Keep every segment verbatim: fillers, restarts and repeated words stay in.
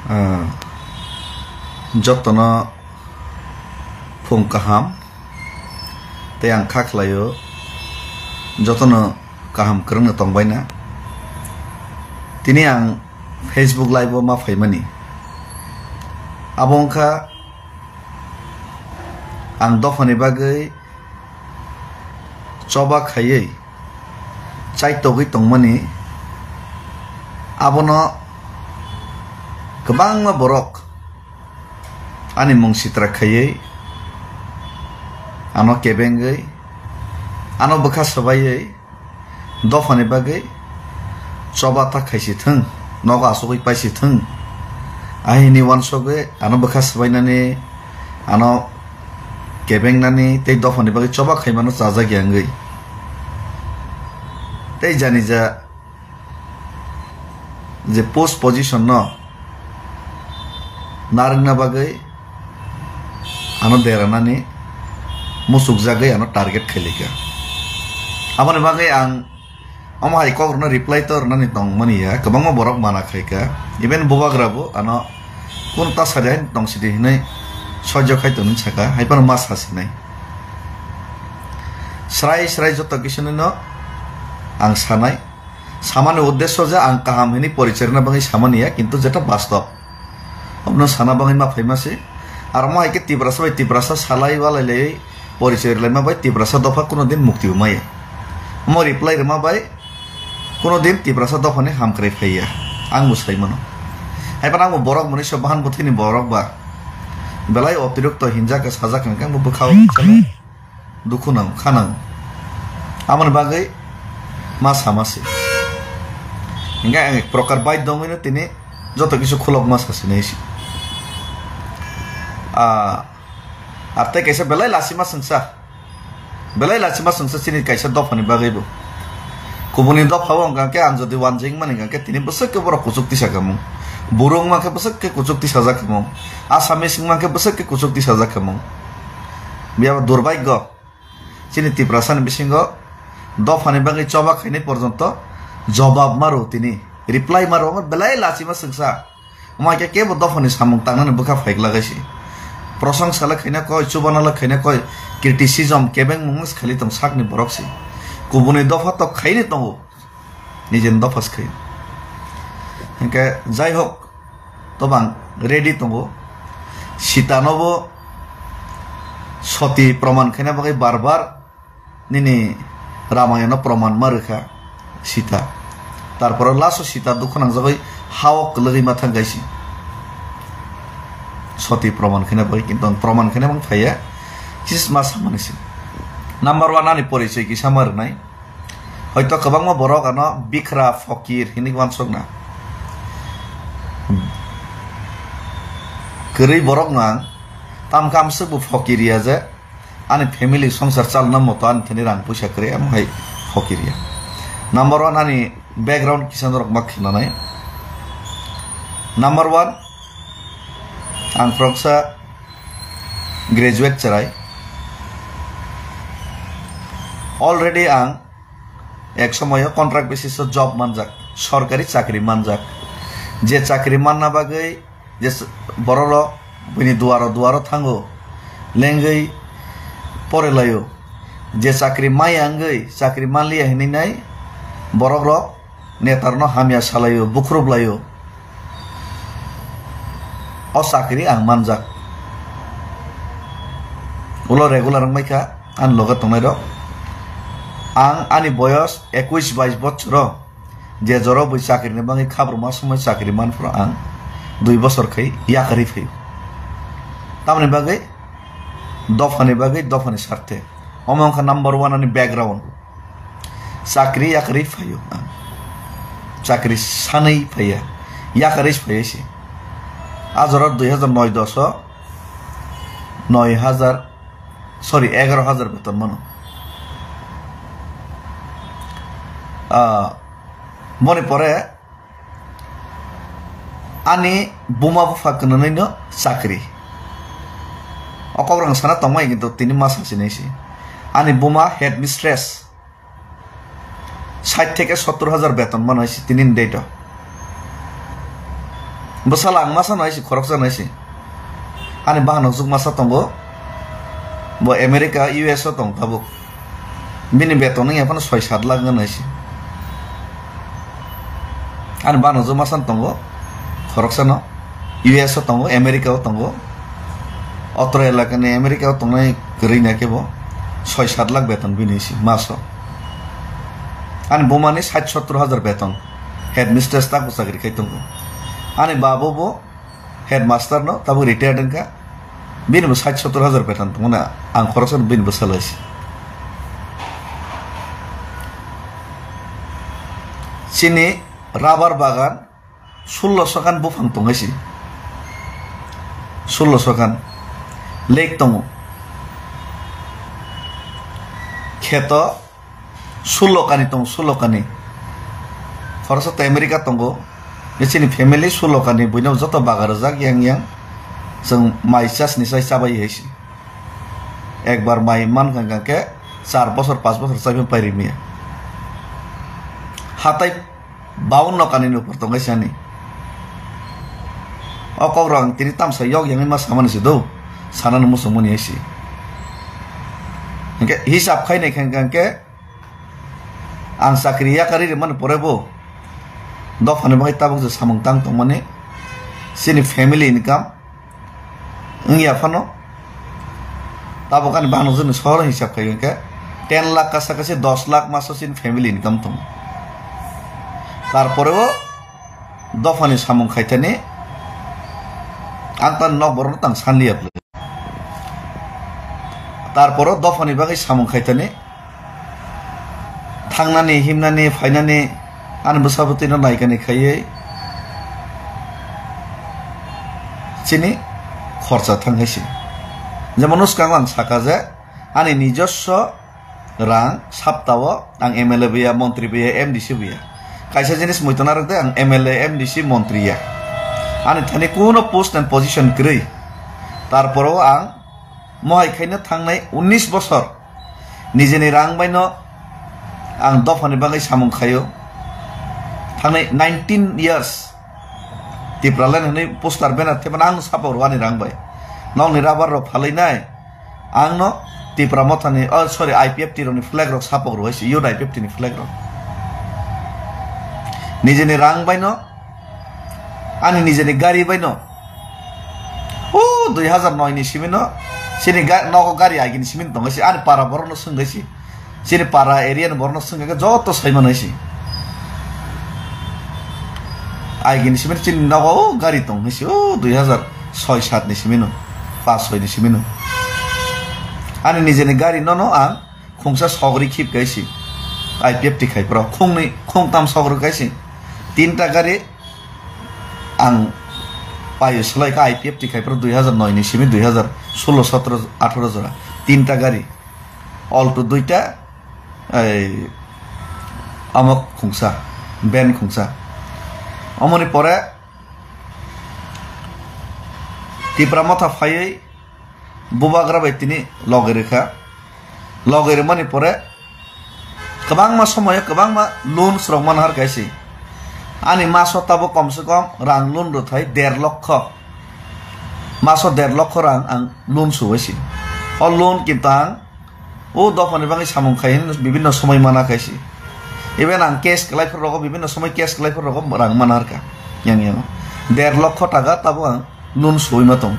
Ah, jotono phung kaham tei ang kha khlaio jotono kaham kwrwngno tongbaina. Tini ang Facebook Live o ma phaimani, abo wngkha ang dophani bagwi choba khaiwi chaitogwi tongmani, abono kwbangma borok ani mung sitra khaiwi, ano kebengwi, ano bwkha swbaiwi dophani bagwi choba ta khaisi thung, nogo asugwi paisi thung, ahini wansugwi ano bwkha swbainani, ano kebengnani tei dophani bagwi choba khaimano chajakya wngwi. Tei janija je post position no narwkna bagwi ano deranani muchukjagwi ano target khailika. Aboni bagwi ang omo hai kok rwno reply to rwnani tongmani ya, kwbangma borok mana khaika, even bubagra bo ano kunu ta sadi hai tong sidi hinwi soijo khai tongni saka, hai phano ma sasinai. Srai srai joto kisu no ang sanai, samani uddesyo je ang kaham hinwi porichai rwna bagwi samani ya, kintu jeta bastob. Omono sana bagwi ma phaima se. Aro mo hai khe Tiprasa bai Tiprasa salai walai lai porichai rwlaima bai Tiprasa dopha kuno din mukti bo maya. Omo reply rwma bai kuno din Tiprasa dophani hamkrai phaiya. Ang bo sai mano. Hai phano ang bo borok mwnwi se bahan bwthwini borok ba. Belai otirokto hinjak khe sajak hwnkhe ang bo bwkhao. Dukhu nang, kha nang. Aboni bagwi ma sama se. Hinkhe ang ek prokar baidhyo wngwi no tini joto kisu khulok ma sa sinai se. Ah, ar tei kaisa belai lachima swngsa. Belai lachima swngsa chini kaisa dophani bagwi bo. Kubuni dopha o wngkha khe ang jodi wanjwi wngmani hwnkha khe tini bwswk khe borok kuchuk tisa khamung. Buru wngma khe bwswk khe kuchuk tisajak khamung. Assamese wngma khe bwswk khe kuchuk tisajak khamung. Biyabo durbhagyo. Chini Tiprasani bisingo dophani bagwi choba khainai porjonto jobab maro tini, reply maro, omo belai lachima swngsa. Omo hai khe kebo dophani samung tangnani bwkha phaikla gaisi. Prosongsa le khaina koi, chubana le khaina koi, criticism kebengmung se khali tong sakni borok se. Kubuni dopha tok khaini tongo. Nijeni dopha se khai. Hinkhe jai hok, tobang ready tongo. Sita no bo soti proman khaina bagwi bar bar nini Ramayana no proman ma rwkha Sita. Tarpore last o Sita dukhu nangjagwi ha o kwlwgwi ma thang gaisi. Soti proman khaina bagwi, kintu ang proman khaina bang phaiya. Kisa ma samani se. Number one ani porichoi kisa ma rwnai. Hoito kwbangma borok ano bikra, fokir hinwi uansukna. Kwrwi borok no ang tamkhe amswk bo fokir ya je ani family songsar chalna moto ani thani rang puisa kwrwi, amo hai fokir ya. Number one ani background kisa norok ma khinanai. Number one, ang khoroksa graduate chwrai. Already ang ek somoyo contract basis o job manjak, sorkari chakri manjak. Je chakri manna bagwi je s-, bororok bini duaro duaro thango, lengwi porelaio. Je chakri maya wngwi chakri manliya hinwi nai borokrok netarno hamya salaio, bukhrup laio. O chakri ang manjak. Ulo regular wngbai kha ani loge tongnairok. Ang ani boyos ekush bais bochoro je joro bui chakrini bagwi khabruma somoi chakri manphuru ang dui bochor khai yakarwi phaio. Tamoni bagwi dophani bagwi, dophani sarthe. Omo wngkha number one ani background. Chakri yakarwi phaio ang. Chakri sanwi phaiya. Yakarwi phaiya se. A jora dui hajar noi dos o noi hajar, sorry, egaro hajar beton mano. Ah, moni pore ani buma bupha kwnanwi no chakri. O kok rang sana tongmai kintu tini ma sasinai se. Ani buma headmistress. Sait theke sottor hajar beton mano hai se tini ni date o. Bwsala ang masa no hai si, khoroksa no hai si. Ani bahanok jwk masa tongo. Bo America, U S o tong tabuk. Bini beton wngya phano soi sat lakh wngya hai si. Ani bahanok jwk masa no tongo. Khoroksa no. U S o tongo, America o tongo. Otro elakani America o tongnai kwrwi na khe bo soi sat lakh beton bini si maso. Ani bumani sait sottor hajar beton. Headmistress tako chakri khai tongo. Ani babo bo headmaster no tabuk retired wngkha. Bini bo sait sottor hajar beton tongmani ang khoroksa bini bwsala si. Chini rubber bagan sullo sokan buphang tong hai si. Sullo sokan lake tongo. Kheto sullo kani tongo, sullo kani. Khoroksa to America tongo. Chini family sullo kani, buino joto baga rwjak yang yang. Chwng mai chasni chai chabai hai si. Ekbar mai mankha hwnkha khe char bosor, panch bosor chaiphano pairimiya. Hatai baunno kanini upor tongwi sani. O kokrok ang tini tamsa yok yangwi ma samani se do, sanani muchungmani hai se. Hinkhe hisab khainai khe, hwnkhe ang chakri yakarwi rwmani pore bo dophani bagwi tabuk je samung tang tongmani, chini family income wngya phano, tabuk ani bahanok jwkni sohor hisab khai hwnkhe ten lakh kasa kasi dos lakh maso chini family income tongo. Tarpore o dophani samung khaithani ang tani nok borokno tang sanliya bwlwi. Tarpore o dophani bagwi samung khaithani thangnani, himnani, phainani, ani bwsa bwtwino naikani khaiwi chini khorcha thang hai se. Jemon, swkango ang saka je, ani nijoswo rang saptao ang M L A buya, montri buya, M D C buya. Kaisa jinis muitu narwk de, ang M L A, M D C, montri ya. Ani thani kuno post and position kwrwi. Tarporo ang mohai khaino thangnai unnish bosor nijeni rang baino ang dophani bagwi samung khaio. Thangnai nineteen years Tipraland hwnwi poster banner thepana ang sapok rwani rang bai. Nokni rubber rok phalwi nai. Ang no Tipra Mothani, oh, sorry, I P F T rokni flag rok sapok rwai se, Youth I P F T ni flag rok. Nijeni rang baino, ani nijeni gari baino, oh, dui hazar noi ni simi no, chini ga-, nogo gari agini simi no tongo se, ani para borok no swngwi se, chini para area ni borok no swngwi khe joto sai manai se. Agini simi no chini nogo, oh, gari tong se, oh, dui hazar soi sat ni simi no, pas soi ni simi no. Ani nijeni gari no no ang khungsa sogri khip kai si, I P F T khai pro, khungni, khungtam sogri kai si, tinta gari ang payo slai kha I P F T khai pro dui hazar noi ni simi dui hazar solo sotro atharo jora, tinta gari, Alto duita, ei, amok khungsa, ben khungsa. Omoni pore Tipra Motha phaiwi bubagra bai tini logi rwkha. Logi rwmani pore kwbangma somoyo kwbangma loan srok manhar kaisi. Ani maso tabuk komse kom rang loan rwthai der lokho. Maso der lokho rang ang loan suwaisi. O loan kinto ang o dophani bagwi samung khai hwnwi bibinno somoi mana kaisi. Even ang cash kwlai phuru rogo, bibinno somoi cash kwlai phuru rogo rang mana harkha. Yang yang. Der lokho taka tabuk ang loan suwi ma tong.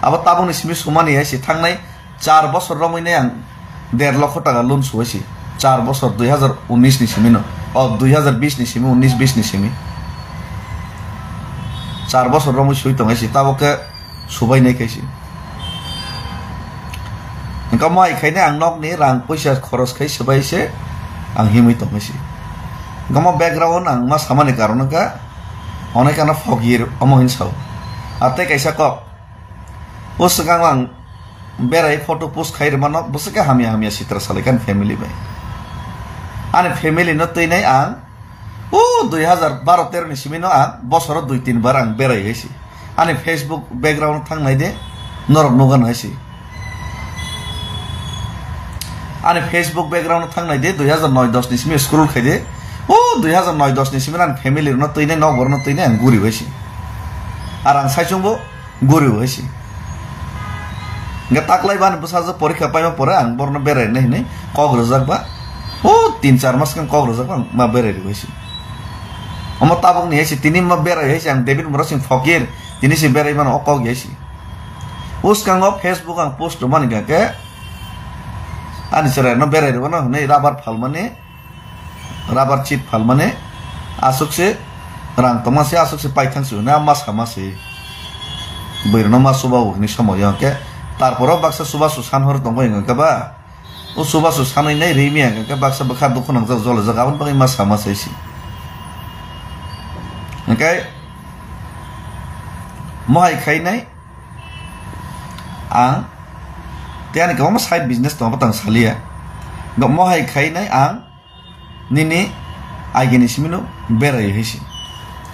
Abo tabukni simi sumani hai si thangnai char bosor romwi nai ang der lokho taka loan suwaisi. Char bosor dui hazar unis ni simi no. O dui hazar bis ni simi, unis bis ni simi. Char bosor romwi sui tong hai si. Tabuk khe subai nai kaisi. Engka mo hai khaina ang nokni rang puisa khoros khai swbai se ang himwi tong hai si. Engka mo background ang ma samani karon wngkha onek ano fogir omo hin sao. Atei kaisa kok. O swkang ang berai photo post khai rwmano bwswk khe hamya hamya sitra salai kha ani family bai. Ani family no twi nai ang O dui hazar baro tero ni simi no ang bosoro dui tin bar ang berai hai si. Ani Facebook background thang nai de, norok nugan hai si. Ani Facebook background thang nai de, dui hazar noi dos ni simi scroll khai de. O dui hazar noi dos ni simi ani family no twi nai, nok bor no twi nai ang guri hai si. Ar ang saichung bo guriu hai si. Hingke taklai bani bwsajwk porikha paima pore ang borno berai nai hinui kok rwjak ba. O tin char mas khe kok rwjak ba ang ma berai rw hai si. Omo tabuk ni hai si tini ma berai hai si ang David Murasing Fokir tini si berai mano o kok hai si. Uskango Facebook ang post rwmani hingka khe ani chwrai no berai rwmano hinui rabar phalmani. Rabar chip phalmani aswk se rang tongma se aswk se paithang se hwnwi ma sama se. Bwrwino ma chuba o hwnwi somoyo hwnkhe tarporo baksa chubachu san hor tongo hwnkhe ba o chubachu sanwi nai rimi hwnkhe baksa bwkha dukhu nangjak jolajak aboni bagwi ma sama se se. Hwnkhe mohai khainai ang tei ani kwbangma side business tongo tang saliya. Mohai khainai ang nini agini simino berai hai se.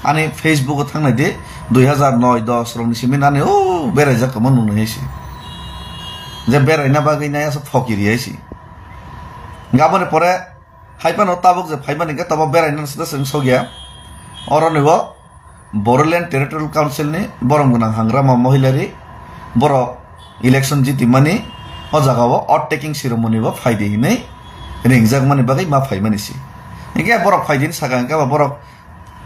Ani Facebook o thangnai de dui hazar noi dos rokni simino ani o beraijak tongma nungnai hai se. Je beraina bagwi nai asa phokiri hai se. Gaboni pore hai phano tabuk je phaimani hwnkhe tabuk beraina sida chwng sokya. Oroni bo Bodoland Territorial Council ni borom gwnang Hangrama Mohilari borok election jitimani o jaga o oath taking ceremony bo phaidi hinwi ringjakmani bagwi ma phaimani se. Hinkhe borok phaidi hinwi saka hinkhe ba borok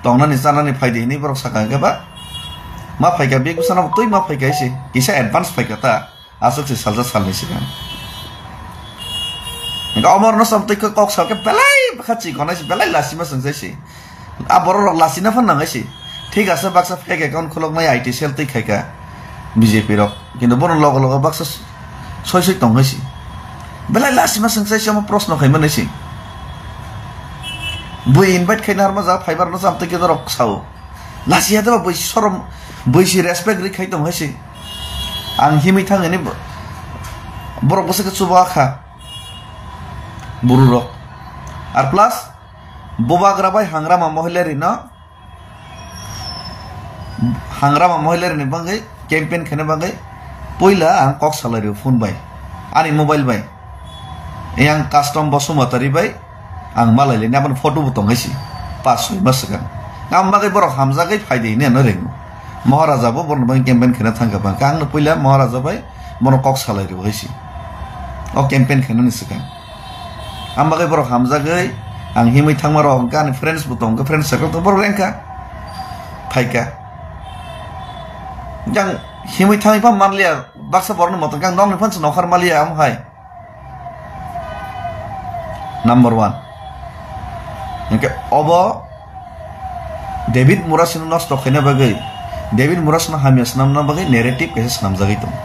tongnani chanani phaidi hinwi borok saka hinkhe ba ma phaikha bek bwsano twi ma phaikha se kisa advance phaikha ta. Aswk se salsa salni sigang. Hingke omorno sam twi kok salke belai bwkha chikonai se, belai lasima sengsaisi. A borok rok lasina phan nangaisi. Thik ase baksa fake account khuloknai I T cell twi khaika B J P rok. Kintu bono logo logo baksa soi soi tonghaisi. Belai lasima sengsaisi omo proshno khaimani si. Bui invite khaina harma ja phaibar no sam twi khe norok sao. Lasiya de ba bui sorom, bui si respect ri khai tong hai si. Ang himwi thang ani bo-, borok bwswk khe chuba kha. Buru rok. Ar plus, bubagra bai Hangrama Mohilari no, Hangrama Mohilari ni bagwi campaign khaina bagwi puila ang kok salai rio phone bai. Ani mobile bai. Yang custom Basumatari bai ang malai le nabani photo bo tong hai si. Pas soi mas swkang. Ang bagwi borok hamjagwi phai de hinwi ano ringo. Maharaja bo borok bai campaign khaina thangkha bang. Ang no puila Maharaja bai bono kok salai rio hai si. O campaign khaina ni swkang. Ang bagwi borok hamjagwi ang himwi thangma rok hwnkha ani friends bo tong kha, friends circle to borok rengkha. Phaikha. Yang himwi thangwi pha manliya baksa borokni motom khe ang nokni phan se nokhar maliya amo hai. Number one. Hingke obo David Murasino nosto khaina bagwi, David Murasino hamya swnamna bagwi narrative kaisa swnamjagwi tongo.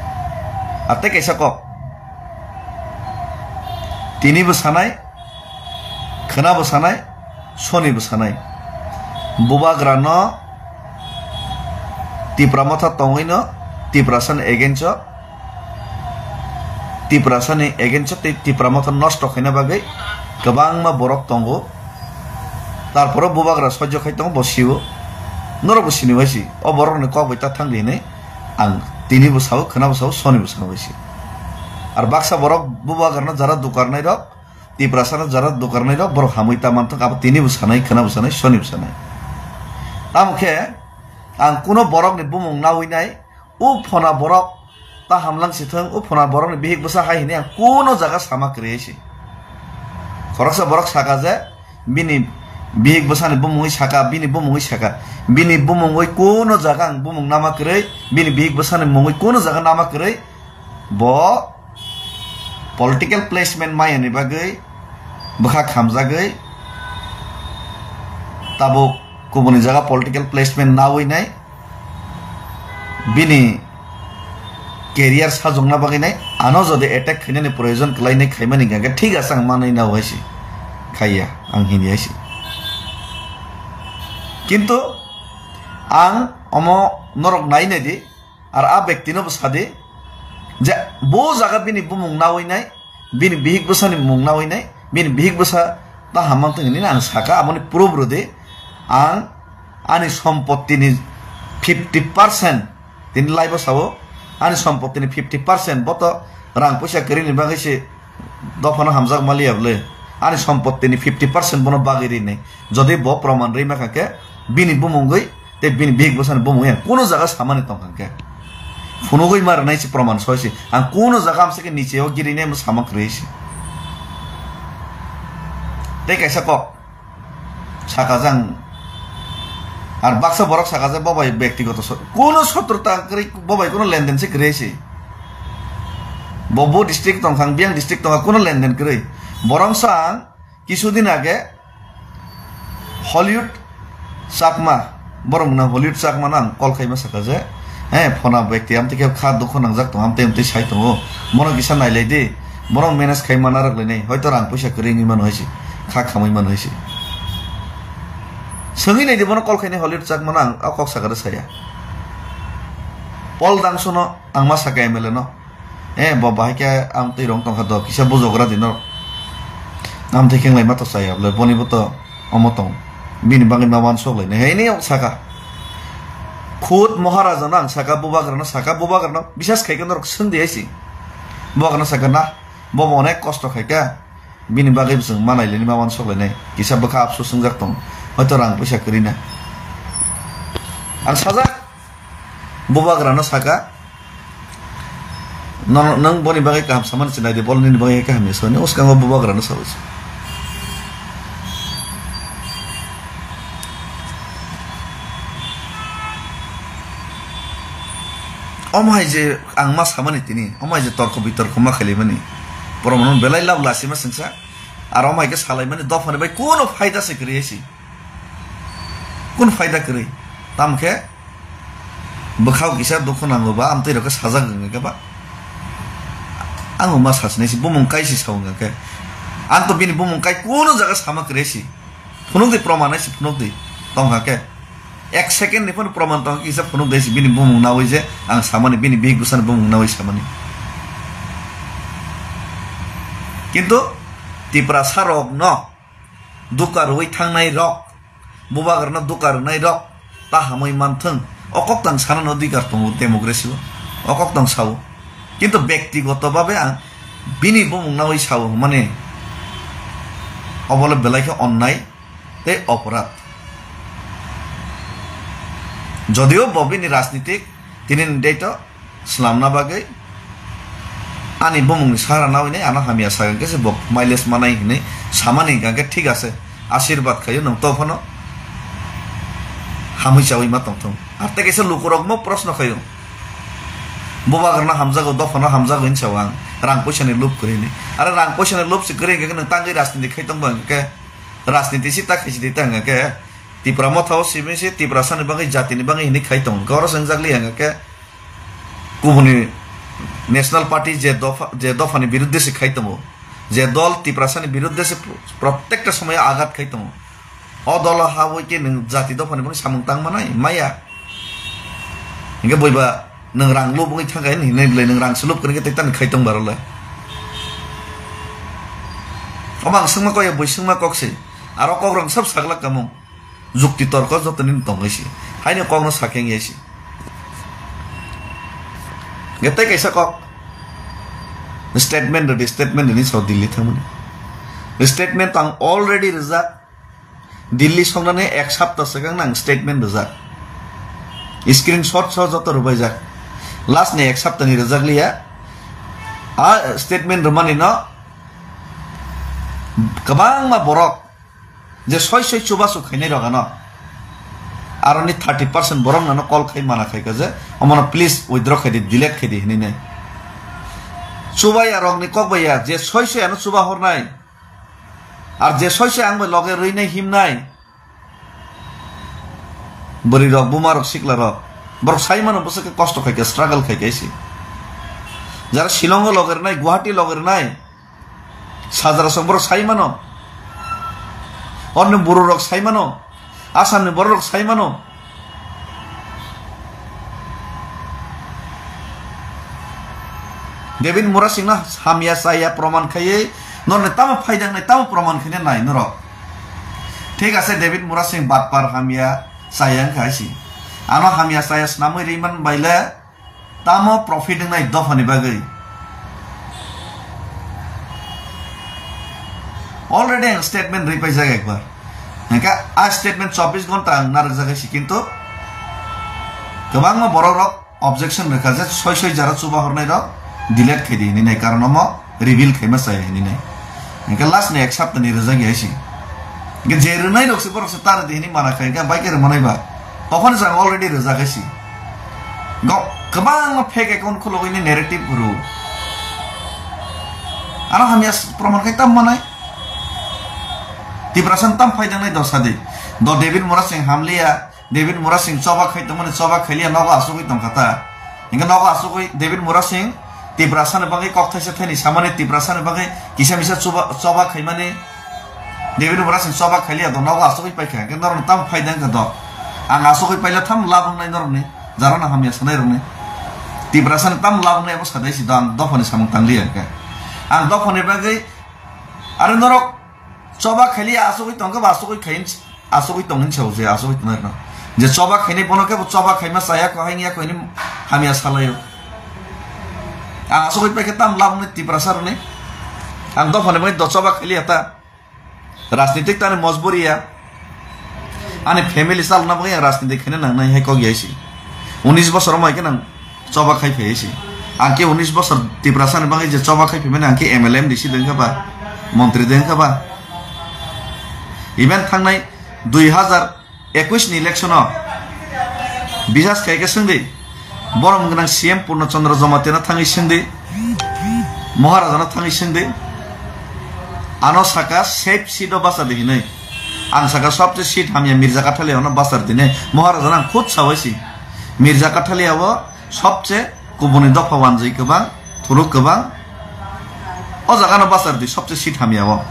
Atei kaisa kok. Tini bo sanai, khwna bo sanai, soni bo sanai. Bubagra no Tipra motha tongwi no Tiprasa ni against o Tiprasa ni against o tei Tipra motha nosto khaina bagwi kwbangma borok tongo. Tarpore bubagra sojjo khai tongo, bo sio. Norok bo sini bai si. O borok ni kok bai ta thang di hinwi ang tini bo sao, khwna bo sao, soni bo sao bai si. Ar baksa borok bubagra no jara dukarnai rok, Tiprasa no jara dukarnai rok, borok hamwi ta manthok, abo tini bo sanai, khwna bo sanai, soni bo sanai. Tamo khe ang kuno borok ni bumung nawi nai, O phona borok ta hamlang si thung, o phona borok ni bihik bwsa hai hinwi ang kuno jaga sama kwrwi si. Khoroksa borok saka je, bini bihik bwsa ni bumungwi saka, bini bumungwi saka, bini bumungwi kuno jaga ang bumung nama kwrwi, bini bihik bwsa ni mungwi kuno jaga nama kwrwi, bo political placement maya ni bagwi bwkha khamjagwi tabuk kubuni jaga political placement nawi nai. Bini career sajokna bagwi nai ano jodi attack khainani proyojon kwlainai khaimani hwnkhe thik ase ang manwi nao hai se khaiya ang hini hai se. Kintu ang omo norok nai nai di ar a bektino bo sadi je bo jaga bini bumung nawi nai. Bini bihik bwsani mung nawi nai, bini bihik bwsa ta hamang tong hinwi ang saka, aboni proof rwdi, ang ani sompottini fifty percent, tini live o sao, ani sompottini fifty percent bo to rang puisa kwrwini bagwi se dophano hamjak maliya bwle, ani sompottini fifty percent bono bagwi rinai, jodi bo proman rwi mankha khe bini bumungwi Tei bini bihik bwsani bumung yang kuno jaga samani tongkha khe. Phunugwi ma rwnai se proman soi se. Ang kuno jaga amsa khe niche o girinai mo sama kwrwi se. Tei kaisa kok saka jang ar baksa borok saka je bobai bektigoto so-, kuno sotrota kwrwi bobai kuno lenden se kwrwi se. Bo bo district tongkha, ang biyang district tongkha, kuno lenden kwrwi. Borok sa ang Kisudin age Hollywood Chakma, borok na Hollywood Chakma no ang call khaima saka je, he, phona bekti amtwi khe kha dukhu nangjak tongo, amtwi amtwi sai tongo, bono kisa nailai di, borok manage khai mana rwk lainai, hoito rang puisa kwrwi wngwi mano hai se, kha khamwi mano hai se. Swngwi nai di bono call khainai Hollywood Chakma no ang o kok saka rw saya. Paul Dangso no ang ma saka M L A no. Eh, bo bahai khe ang twi rong tongkha do, kisa bujogra di norok. Amtwi khe wnglaima to chaya bwle, boni bo to omo tong. Bini bagwi ma uansuk lainai. Hei ni ok saka. Khud Maharaja no ang saka, bubagra no saka, bubagra no bisas khai khe norok swng di hai si. Bubagra no saka na, bo bo onek kosto khai kha. Bini bagwi bo chwng ma nai lainai, ma uansuk lainai. Kisa bwkha apsu swngjak tong. Hoito rang puisa kwrwi na. Ang sajak. Bubagra no saka, "Nono, nwng boni bagwi kaham samani chinai di, bol nini bagwi kaham ya soni." Uskango bubagra no sawi se. Omo hai je ang ma samani tini, omo hai je torko bitorko ma khailaimani. Borok no belai lab lasima sengsa. Aro omo hai khe salaimani dophani bai kuno phaida se kwrwi hai se. Kun phaida kwrwi? Tamo khe bwkhao kisa dukhu nango ba, amtwi rok khe sajak wngkha khe ba. Ang bo ma sasinai si, bumung kai si sa wngkha khe. Ang to bini bumung kai kuno jaga sama kwrwi si. Phunuk di, proman hai si phunuk di. Tongkha khe. Ek second ni phano proman tongkha kisa phunuk di si bini bumung nawi je ang samani, bini bihik bwsani bumung nawi samani. Kintu Tiprasa rok no duka rwui thangnai rok, bubagrano duka rwnai rok ta hamwi manthwng, o koktang sanani odhikar tongo democracy o, o koktang sao. Kintu bektigoto babe ang bini bumung nawi sao hwnmani, obole belai khe onnai tei oporad. Jodio bo bini rajnitik tini ni date o swnamna bagwi ani bumungni sahara nawi nai ano hamya sagang khe se bo mileage manai hinwi samani hwnkha khe thik ase, asirwad khaio nwng to phano hamwi chawi ma tongthung. Ar tei kaisa lukurokmo proshno khaio, bubagrano hamjago, dophano hamjago hinwi sao ang, rang puisani lub kwrwi hinwi. Are rang puisani lub se kwrwi hwnkha khe nwng tangwi rajniti khai tongba hwnkha khe, rajniti se ta khaisi di ta hwnkha khe, Tipra Motha o simi se Tiprasani bagwi, jatini bagwi hinwi khai tongo. Hwnkhe oro se wngjakliya hwnkha khe kubuni National Party je dopha, je dophani biruddhe se khai tongo, je dol Tiprasani biruddhe se pro-, protekta somoyo agat khai tongo. O dolo habwi khe nwng jati dophani bagwi samung tang manai, maya. Hwnkhe boiba nwng rang lub wngwi thangkha hinwi bwlai nwng rang se lub kwrwngkhe tei tani khai tong barolai. Omo ang swngma kok ya, bui swngma kok se. Aro kok rang sab saglak kamung. Jukti torko joto nini tongwi si. Haino kokno sakhe wngya si. Hwnkhe tei kaisa kok. Statement rwdi, statement rwdi sao Delhi thangmani. Statement ang already rwjak. Delhi songnani ek sapta swkang nang statement rwjak. Screenshot so joto rwbaijak. Last ni ek sapta ni rwjak liya. A statement rwmani no kwbangma borok je soi soi chubachu khainai rok ano. Aroni thirty percent borok nano call khai mana khai ka je, omono please withdraw khai di, delete khai di hinwi nai. Chubaya rokni kok bai ya, je soi soi ano chuba hornai. Ar je soi soi ang bai loge rwinai himnai. Bwrwi rok, buma rok, sikla rok. Borok sai mano bwswk khe kosto khai khe, struggle khai khe se. Jara Shillong o loge rwnai, Guwahati loge rwnai. Sajra song borok sai mano. Orni buru rok sai mano. Assam ni borok rok sai mano. David Murasing no hamya chaya proman khaiwi norni tamo phaida wngnai tamo proman khaina nai norok. Thik ase, David Murasing batpar hamya chaya wngkha hai si. Ano hamya chaya swnamwi ri man bai le tamo profit wngnai dophani bagwi? Already ang statement rwi paijak ekbar. Hingkhe a statement chobbish ghonta ang narwkjak hai si, kintu Kwbangma borok rok objection rwkha je soi soi jara chuba hornai rok delete khai di hinwi nai, karon omo reveal khaima chaya hinwi nai. Hinkhe last ni ek sapta ni rwjak ya si. Hinkhe je rwnai rok se borok se ta rwdi hinwi mana khai, hinkhe bai khe rwmanai ba. Tophani jang already rwjak si. Go kwbangma fake account khulogwi ni narrative rw. Ano hamya s-, proman khai tam manai. Tiprasa tam phai dangnai dosa di. Do David Murasing hamliya. David Murasing choba khai tongmani choba khailiya nogo asugwi tongkha ta. Hinkhe nogo asugwi David Murasing Tiprasani bagwi kok thaisa thani samani Tiprasani bagwi kisa misa choba, choba khaimani David Murasing choba khailiya do nogo asugwi paikha. Hinkhe norokni tamo phaida wngkha do. Ang asugwi paila tamo lab wngnai norokni jarano hamya sanai rokni. Tiprasani tamo lab wngnai abo sadai si do ang dophani samung tangliya hinkhe. Ang dophani bagwi are norok choba khailiya asugwi tongkha ba asugwi khai. Asugwi tong hinwi sao je, asugwi tongnai rwno. Je choba khainai bono khe bo choba khaima chaya kho, haini ya kho hinwi hamya salaio. Ang asugwi paikhe tam labwngni Tiprasa rwni. Ang dophani bai do choba khailiya ta. Rajnitik tani mojburi ya. Ani family chalna bagwi ang rajnitik khaina nangnai hai kok ya si. Unis bosor mai khe nang choba khai phai si. Ang khe unis bosor Tiprasa ni bagwi je choba khai phaimani ang khe M L A M D C dengkha ba, montri dengkha ba. Even thangnai dui hazar ekush ni election o bisas khai khe swngdi. Borom gwnang C M Purno Chandra Jamatia no thangwi swngdi. Maharaja no thangwi swngdi. Ano saka safe seat o basa di hinwi. Ang saka sobse seat hamya Mirza Kathalia no basa di hinwi. Maharaja no ang khud sawai si. Mirza Kathalia o sobse kubuni dopha wanjwi kwbang, thuruk kwbang. O jaga no basa di sobse seat hamya o.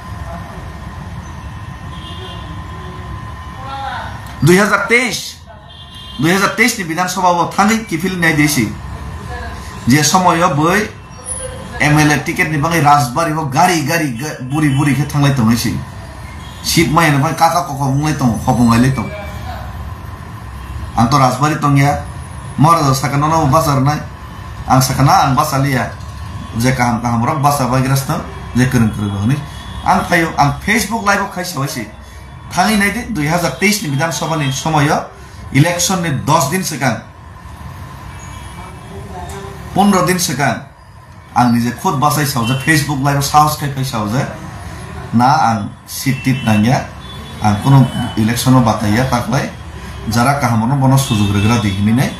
Dui hazar teis, dui hazar teis ni Bidhan Sabha o thangwi kiphil nai di si. Je somoy o boi M L A ticket ni bagwi Rajbari o gari gari ga-, buri buri khe thanglai tongnai si. Seat maya ni bagwi kaka koko wnglai tongo, khopung lai lai tongo. Ang to Rajbari tongya, Maharaja saka nono bo basa rwnai. Ang saka na ang basa liya. Je kaham kaham rok basa bai grasno, je kwrwng kwrwng rok ni. Ang phaio, ang Facebook live o khai sawai si. Thangwi nai di, dui hazar teis ni Bidhan Sabha ni somoy o election ni dos din swkang, pondro din swkang, ang nije khud bachai saojak, Facebook live o sahos khai phai saojak, na ang seat tit nangya, ang kunu election o bataiya, taklai jara kaham rokno bono sujug rwgra di hinwi nai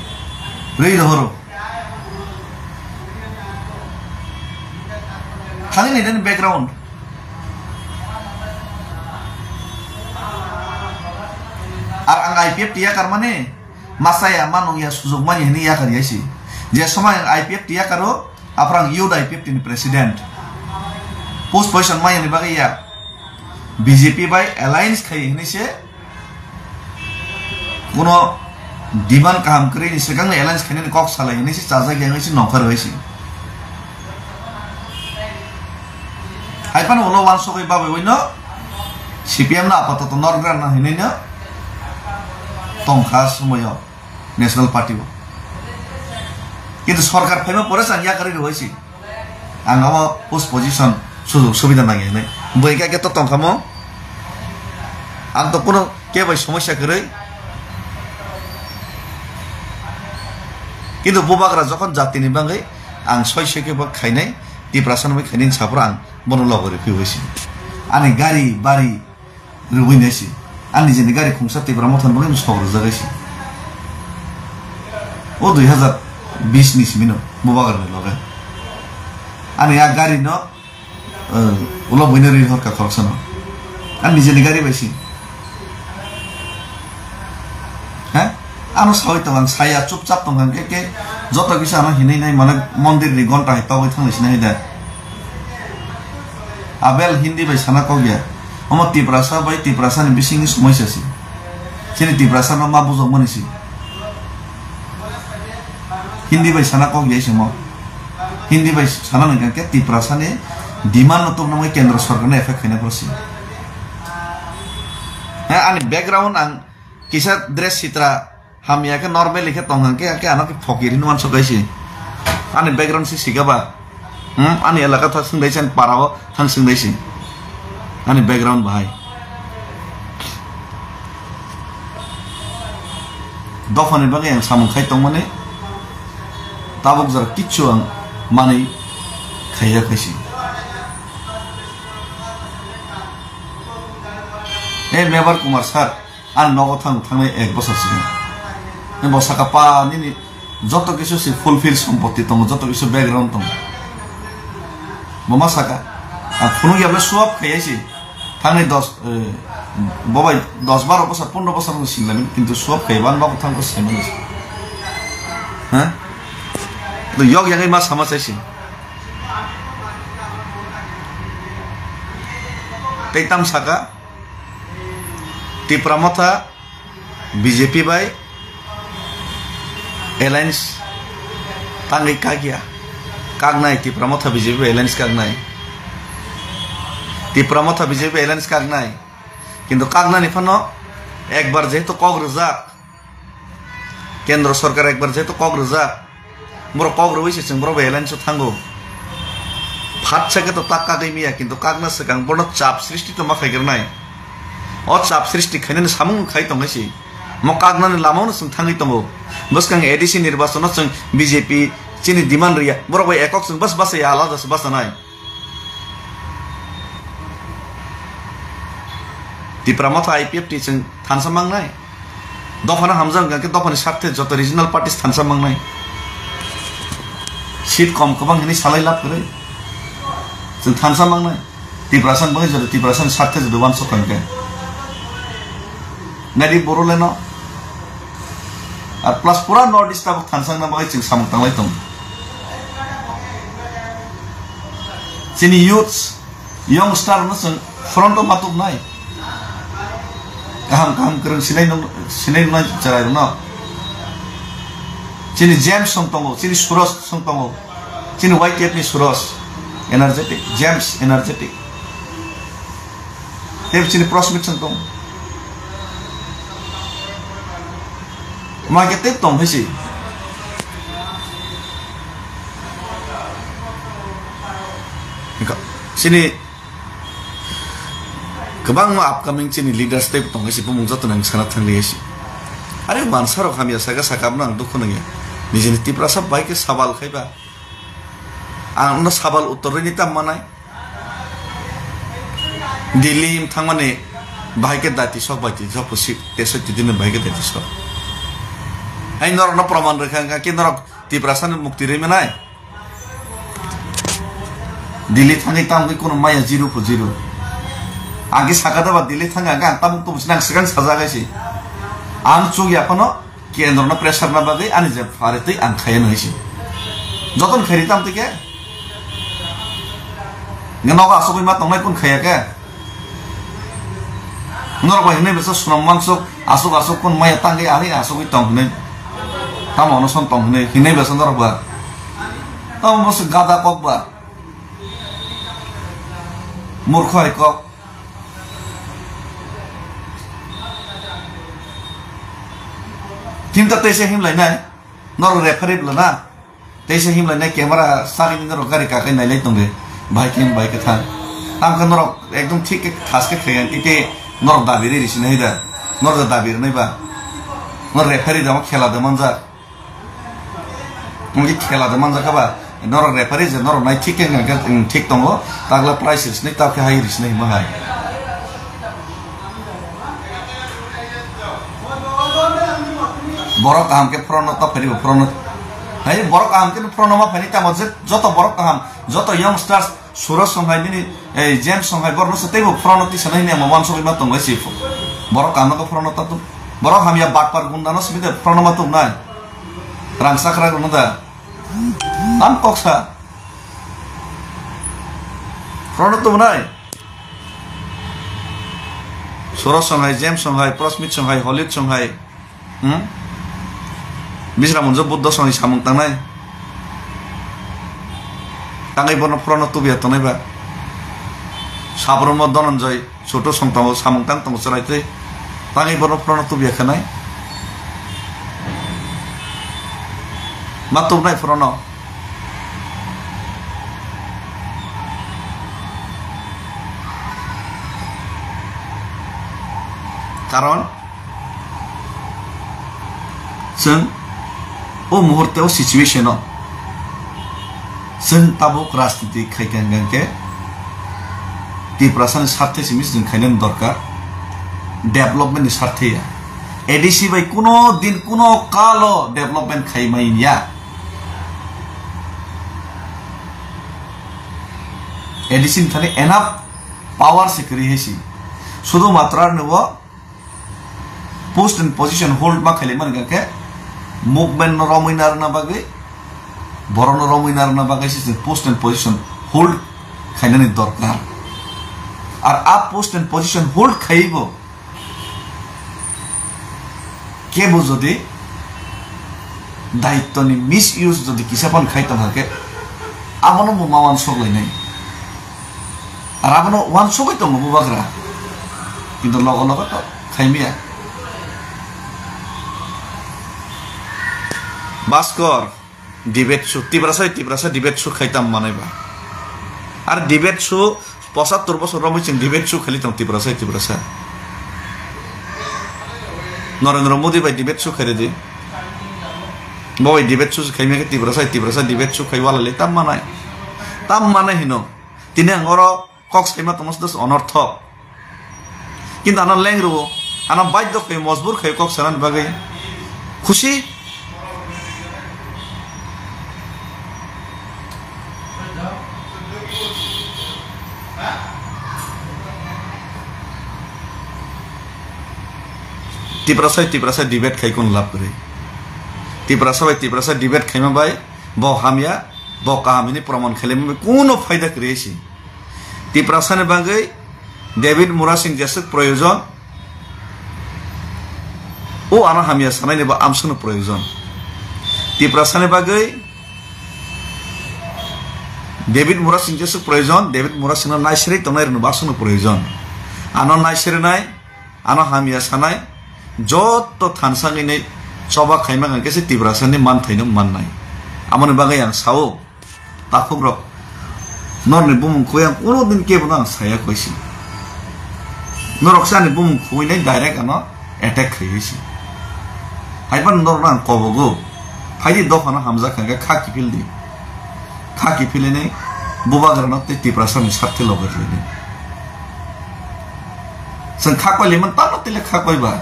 rwi rohoro. Thangwi nai dani background. Ar ang I P F T yakar mani, masaya manung ya sujug mani hini yakar ya si. Je somai ang I P F T yakaro, aphrang youth I P F T ni president. Post position maya ni bagwi ya. B J P bai alliance khai hini se, kuno demand kaham kwrwi ni swkang ni alliance khainani kok salai hini se chajak ya si nongkhar bai si. Hai phano ulo wansugwi babai uino C P M no apatoto norgra no hinwi no tongkha somoyo National Party o. Kintu sorkar phaima pore chang yakarwi rwui si. Ang abo post position sujug subida nangya hinwi. Bui kake to tongkha mo. Ang to kuno kebai somosya kwrwi. Kintu bubagra jokhon jatini bagwi ang soi soi khe bo khainai, Tiprasa no bai khainai saphuru ang bono logo rw phiui si. Ani gari bari rwui nai si. Ani nijeni gari khungsa Tipra Motha ni bagwi sok rwjak si. O dui hazar bis ni simi no bubagra ni loge. Ani a gari no Ulo buino ri horka khoroksano. Ani nijeni gari bai si. He? Ano sawi tong ang saya chupchap tong ang ke ke joto kisa ano hinwi nai mane mondir ni gonta hai togwi thangwi sinai da. Abel Hindi bai sana kok ya. Omo Tiprasa bai Tiprasa ni bisingni somoisa si. Chini Tiprasa no ma bujok mani si. Hindi bai sana kok ya simo. Hindi bai sana nang khe Tiprasa ni demand no tubuna mai kendro sorkar no effect khaina poro si. He ani background ang kisa dress sitra hamya khe normally khe tong hang khe, khe ano khe phokiri nuan sokai si. Ani background si siga ba. Hmm, ani elaka thang sing dai sen para o thang sing dai si. Ani background bahai. Dophani bagwi ang samung khai tongmani, tabuk jora kichu ang manwi khaiya khaisi. E Mebar Kumar sir, ani nogo thang thangnai ek bosor sini. Bo saka pa nini joto kisu si fulfill sompotti tongo, joto kisu background tongo. Bo ma saka, ang phunuk yable swap khaiya si. Thangni dos, eh, bobai dos baro bosor, pondro bosor no singlai, kintu swap khaiya ban nogo thang ko singlai. Ha? To yok yagai ma sama sai si. Tei tam saka, Tipra Motha B J P bai alliance tangwi kakya. Kaknai Tipra Motha B J P bai alliance kaknai. Tipra Motha B J P bai alliance kaknai. Kintu kaknani phano ekbar jehetu kok rwjak, Kendro sorkar ekbar jehetu kok rwjak, borok kok rwui se chwng borok bai alliance o thango. Phatsa khe to tak kagwi miya, kintu kakna swkang bono chap srishti to ma khaigwrnai. O chap srishti khainani samung khai tongwi se. Mo kaknani lama-o no chwng thangwi tongo. Bwskang A D C nirbachon o chwng B J P chini demand riya. Borok bai ekok chwng bas bas ya alada se basa nai. Tipra Motha I P F T chwng thansa mangnai. Dophano hamjak hwnkha khe dophani sarthe joto regional parties thansa mangnai. Seat kom kwbang hinwi salai lab kwrwi. Chwng thansa mangnai. Tiprasa ni bagwi joto Tiprasa ni sarthe joto uansuk hwnkhe. Nadi Boroleno. Ar plus pura North East tabuk thansa wngna bagwi chwng samung tanglai tongo. Chini youths, youngster no chwng front o ma tubnai. Kaham kaham kwrwng sinai nung, sinai nungnai chwrai rwno. Chini James song tongo, chini Suros song tongo, chini Y T F ni Suros, energetic, James energetic. Tei chini Prosmit song tongo. Ma khe tei tong hai si. Chini kwbangma upcoming chini leaders tei tong hai si, bumung joto nang sana thang hai si. Are mansa rok hamya saka saka no ang dukhu nangya. Nijini Tiprasa bai khe sabal khaiba. Ang no sabal uttor rini tam manai. Delhi thangmani bahai khe dati sok bai ti sok pusi teso ti dini bahai khe dati sok. Hai norok no proman rwkha wngkha khe norok Tiprasa ni mukti rwi manai. Delhi thangwi tamgwi kono maya zero po zero. Ang khe saka da ba Delhi thangwi ang khe ang tabuk tubu sinang swkang sajak hai si. Ang chuk ya phano Kendro no pressure na bagwi ani je phari twi ang khaya nai si. Joton khairi tam tike. Nge nogo asugwi ma tongnai kun khaya ke. Norok bai hinai besa sunam mansuk asuk asuk kun maya tangwi ani asugwi tong hinai. Tamo ono son tong hinai hinai besa norok ba. Tamo besa gada kok ba. Murkho hai kok. Kinta teisa himlai nai, norok referee bwla na, teisa himlai nai camera sagini norok gari kakai nailai tongde, bahai khe bahai khe thang. Tamo khe norok ekdom thik khe thas khe khaikha khe norok dabi riri sinai da, norok da dabi rwnai ba, norok referee da khela da manjak. Wngkhe khela de manjakha ba, norok referee je norok nai thik khe hwnkhe, wng, thik tongo, takla prize risnai, takhe hai risnai hwnma hai. Borok kaham khe phorono tap phai bo phorono. Hai borok kaham khe phorono ma phai tamo je joto borok kaham, joto youngsters, Suros song hai nini, eh, James song hai borok no se teibo phorono tisa nai hwnwi ang wansugwi ma tongo se. Borok kaham no phorono tap tu. Borok hamya bakpar gunda no simi de phorono ma tongnai. Rang sakra rwno da. Tam koksa. Phorono tubunai. Suros song hai, James song hai, Prosmit song hai, Holit song hai. Hmm? Bisra munjo Buddho song hai samung tangnai. Tangwi bono phorono tubiya tongnai ba. Sabromo Dhananjay. Sutu song tongo, samung tang tongo chwrai twi. Tangwi bono phorono tubya khe nai. Ma tubnai phorono. Karon? Chwng o muhurte o situation o chwng tabuk rajniti khai kha hwnkhe Tiprasani sarthe simi chwng khainani dorkar, development ni sarthe ya. A D C bai kuno din kuno kalo development khai mai ya. A D C ni thani enough power se kwrwi hai si. Sudu matra no post and position hold ma khailai mani hwnkhe movement no romwi narwkna bagwi, borok no romwi narwkna bagwi se chwng post and position hold khainani dorkar. Ar a post and position hold khaiwi bo kebo jodi daitwni misuse jodi kisa phano khai tongkha khe abono bo ma uansuk lainai. Ar abono uansugwi tongo bubagra, kintu logo logo to khaimiya. Baskor, debate su, Tiprasa, Tiprasa debate su khai tam manai ba. Ar debate su, pochattor bosor romwi chwng debate su khaili tong Tiprasa, Tiprasa. Narendra Modi bai debate su khairidi. Bo bai debate su khaimya khe Tiprasa, Tiprasa debate su khai wala le tam manai. Tam manai hino. Tini ang oro kok saima tongma se dos onorthok. Kintu ano leng rwo, ano baidhyo khai, mojbur khai kok sanani bagwi. Khusi. Tiprasa, Tiprasa debate khai kun lab kwrwi. Tiprasa bai Tiprasa debate khaima bai bo hamya, bo kaham hini proman khailai kuno phaida kwrwi si. Tiprasani bagwi David Murasing jeswk proyojon, o ano hamya sanaini bo amswkno proyojon. Tiprasani bagwi David Murasing jeswk proyojon, David Murasingno naisirwi tongnai rwno bo aswkno proyojon. Ano naisirinai, ano hamya sanai, jotto thansa wngwi choba khaima hwnkhe se Tiprasani manthaino mannai. Amoni bagwi ang sao. Takhuk rok, norni bumung khoi ang kuno din kebo no ang saya koi si. Norok se ani bumung khoi nai direct ano attack khai si. Hai pan norok ang kobogo. Phaidi dophano hamjak kha kha kiphil di. Kha kiphil ni bubagra no tei Tiprasa ni sarthe logar lai di. Chwng kha koi le man tamno tele kha koi ba.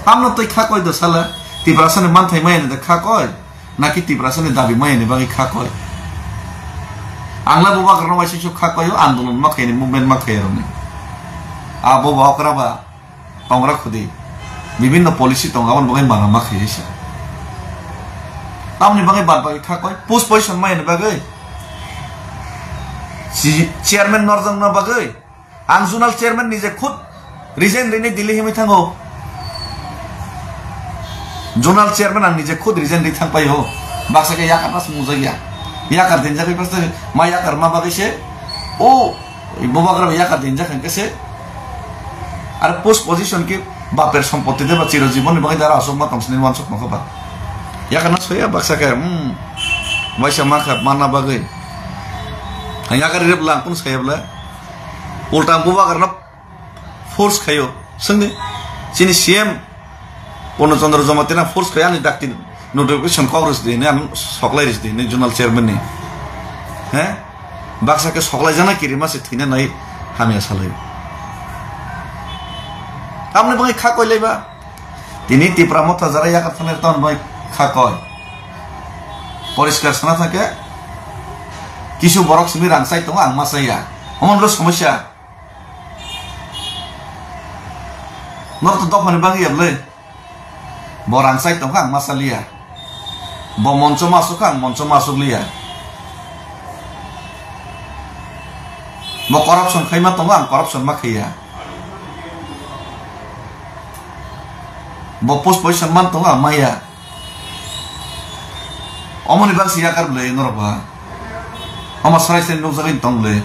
Tamno tei kha koi do sala Tiprasa ni manthai maya ni da kha koi. Naki Tiprasani dabi maya ni bagwi kha koi. Ang la bubagra no waisa kha koi o andolon ma khaini movement ma khai roni. A bo ba okra ba tongra khudi. Bibinno policy tongo aboni bagwi mana ma khai se. Tamni bagwi bad bagwi kha koi post position maya ni bagwi. Si chairman norjang na bagwi. Ang zonal chairman nije khud resign rini Delhi himwi thango. Zonal chairman ang nije khud resign ri thang paio. Baksa khe yakar nas mujak ya. Yakar dinjak pai paste ma yakar ma bagwi se. O bubagra yakar dinjak hwnkhe se. Ar post position khe baper sompoti de ba chiro jibon ni bagwi dara asok ma tong sini wansok nokho ba. Yakar nas ya baksa khe. Hmm. Waisa ma kha mana bagwi. Ang yakar rep lang kun saya bla. Ulta ang bubagrano force khaio. Swngdi, chini C M Purno Chandra Jamatia force khaio ani dakti notification kok rwsdi hinwi, ang soklai rwsdi hinwi zonal chairman ni. He? Baksa khe soklai jana kirima se thwina nai hamya salai. Tamni bagwi kha koi laiba. Tini Tipra Motha jara yakar thanai tamni bagwi kha koi. Poriskar sana thangkhe kisu borok simi rang chai tongo ang ma chaya. Omo nokho somosya. Norok to dophani bagwi ya bwle. Bo rang chai tongkha ang ma chaliya. Bo moncho ma asuk kha ang moncho ma asuk liya. Bo corruption khai ma tongo ang corruption ma khaiya. Bo post position man tongo ang maya. Omoni bagwi se yakar bwle norok ba. Omo sarai sarai nukjagwi tong bwle.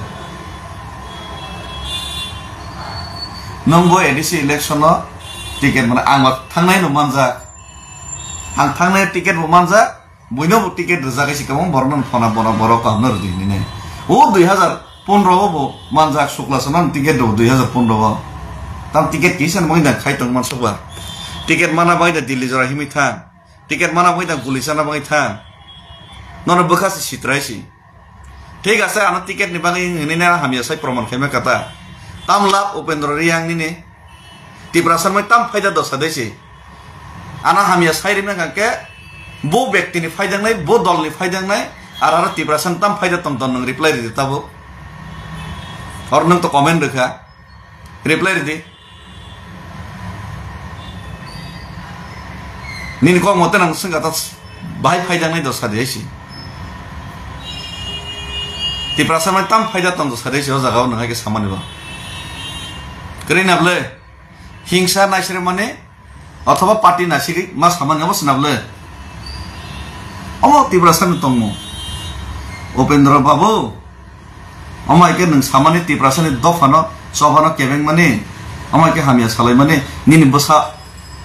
Nwng bo A D C election o ticket mana ang ba thangnai no manjak. Ang thangnai ticket bo manjak. Buino bo ticket rwjak hai se kwbang borok no phona bona borok kaham no rwdi hinwi nai. O dui hazar pondro o bo manjak Sukla Chana ticket rw dui hazar pondro o. Tam ticket kisa no mangda khai tong mansuk ba. Ticket mana bai da Delhi jora himwi thang. Ticket mana bagwi da guli chana bagwi tha. Nono bwkha se sitrai si. Thik ase, ano ticket ni bagwi hinwi na hamya sai proman khaima kata. Tam lab Upendra Reang nini. Tiprasa mai tam phaida dosa dei si. Ano hamya sai rimna kha khe bo bekti ni phaida nai, bo dol ni phaida nai, ar aro Tiprasa tam phaida tong tong nwng reply ridi tabo. Or nwng to comment rwkha. Reply ridi. Nini kok mote nang swngkha ta bahai phaijaknai do sadi hai si. Tiprasa mai tam phaida tong do sadi hai si o jaga o nang hai khe samani bo. Kwrwi na bwle? Hingsa naisre mani othoba party naisiri ma samani obo sina bwle? Omo Tiprasa ni tongmo. Upendra Babu. Omo hai khe nwng samani Tiprasani dophano, chophano kebengmani, omo hai khe hamya salaimani, nini bwsa,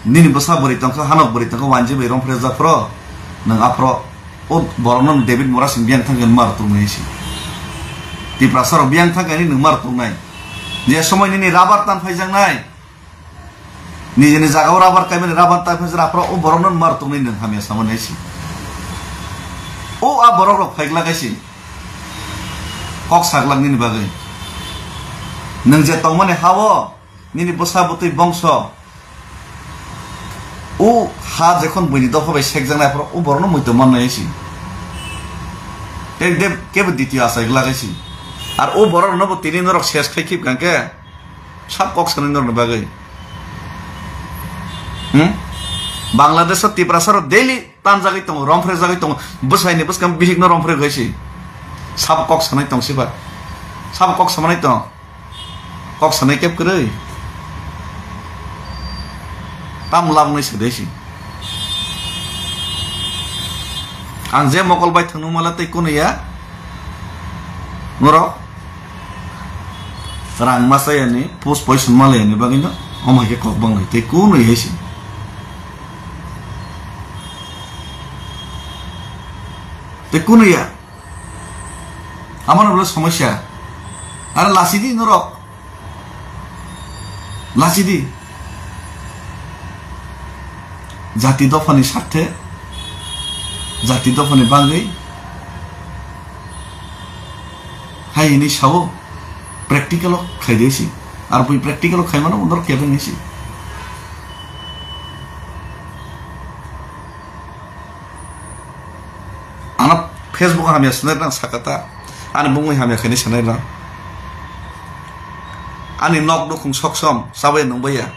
nini bwsa bwrwi tongkha, hanok bwrwi tongkha, wanji bai romphre japhro, nwng aphro, o borokno David Murasing biyang thangkhe nwng mar tongnai si. Tiprasarok biyang thangkhe nwng mar tongnai. Je somoi nini rabar tan phaijaknai, Nijini jagao rabar kaimani rabar tai phai jra phra o borokno mar tongni nwng hamya samani hai si. O a borok rok phai glak hai si. Kok sa glak nini bagwi. Nwng je tongmani ha-o nini bwsa bwtwi bongso o ha jekhon buini dopha bai sekjaknai phra o borokno muitu mannai hai si. Tei de kebo ditio achai glak hai si. Ar o borok rokno bo tini norok ses khai khip kang khe. Sab kok sanai norokni bagwi. Hmm? Bangladesh o Tiprasa rok daily tanjagwi tongo, romphre jagwi tongo, bwsaini bwskang bihikno romphre gwi si. Sab kok sanai tong siba. Sab kok samanai tong. Kok sanai kep kwrwi. Tam labnai se dei si. Ang je mokol bai thangno mala tei kunu ya. Norok rang masa yani, pus poison mala yani bagwi no, omo hai khe kok bang lai tei kunu ya si. Tei kunu ya. Amano bole somosya. Ara lasi di norok. Lachidi. Jati dophani sarthe, jati dophani bagwi hai hwnwi sao, practical o khai de si. Ar bui practical o khai mano, norok kebeng hwnwi si. Ano Facebook o hamya sanai rang sakata. Ani bumui hamya khaini sanai rang. Ani nok nukhung sok som, chabai nung baiya.